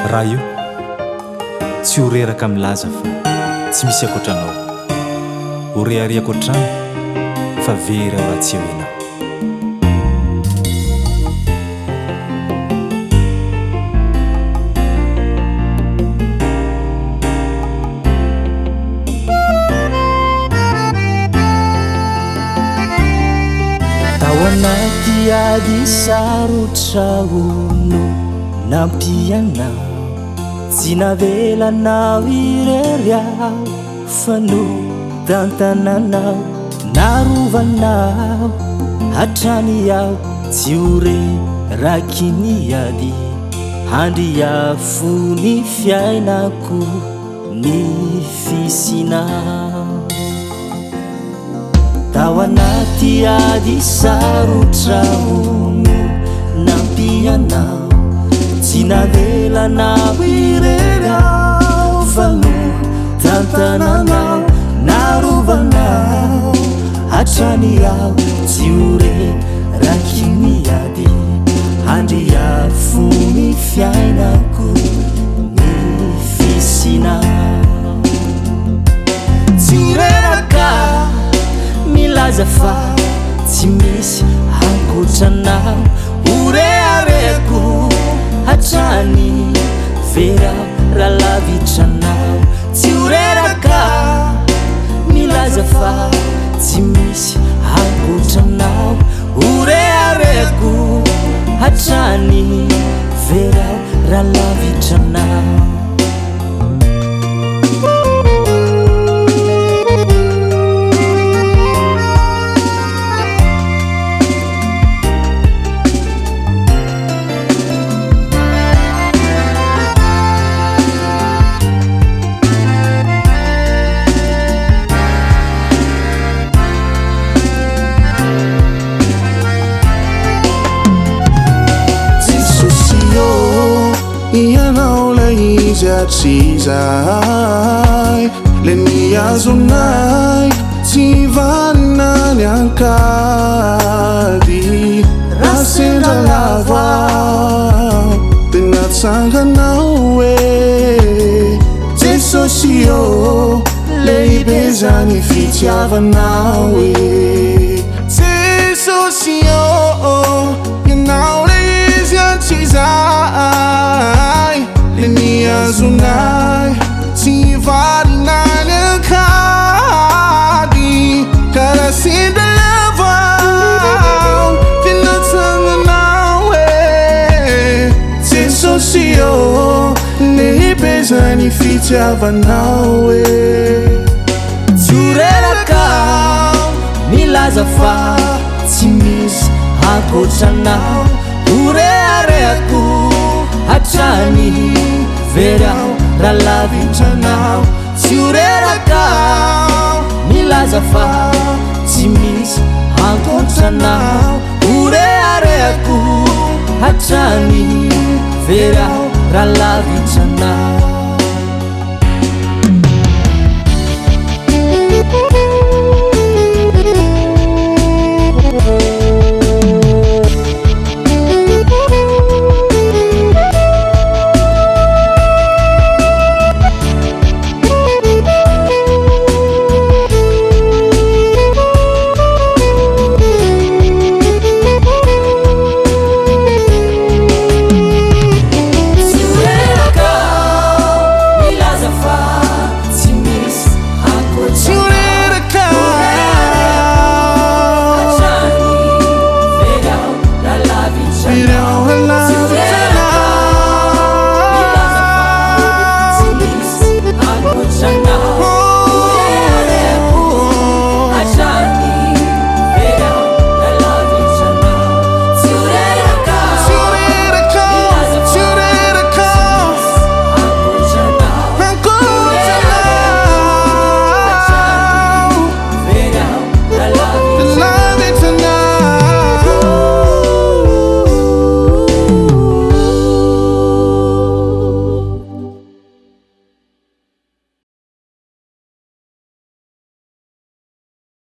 Raha io, tsy ho reraka milaza fa tsy misy ankoatra anao. Ho reharehako hatrany fa very aho raha tsy eo ianao. Tao anaty ady sarotra aho no nampianao. Tsy navelanao irery aho fa notantananao. Narovanao hatrany aho tsy ho reraky ny ady. Handry afo ny fiainako ny fisianao. Tao anaty ady sarotra aho no nampianao. Tsy navelanao irery aho fa notantananao. Narovanao hatrany aho tsy ho reraky ny ady. Handry afo ny fiainako ny fisianao. Tsy ho reraka milaza fa tsy misy ankoatra anao. Ho reharehako hatrany very aho raha lavitra anao. Tsy ho reraka milaza fa tsy misy ankoatra anao. Ho reharehako hatrany very aho raha lavitra anao. Jesosy ô, Ianao lay izy hatrizay, le nihazonay tsy hivalona ny ankady. Raha sendra lava de natsanganao e. Jesosy ô, lehibe zany fitiavanao e. Jesosy ô, Ianao lay izy hatrizay, le nihazonay tsy hivalona ny ankady. Ka raha sendra lava de natsanganao e. Jesosy ô, lehibe zany fitiavanao e. Tsy ho reraka milaza fa tsy misy ankoatra anao. Ho reharehako hatrany very aho raha lavitra anao. Tsy ho reraka milaza fa tsy misy ankoatra anao. Ho reharehako hatrany very aho raha lavitra anao.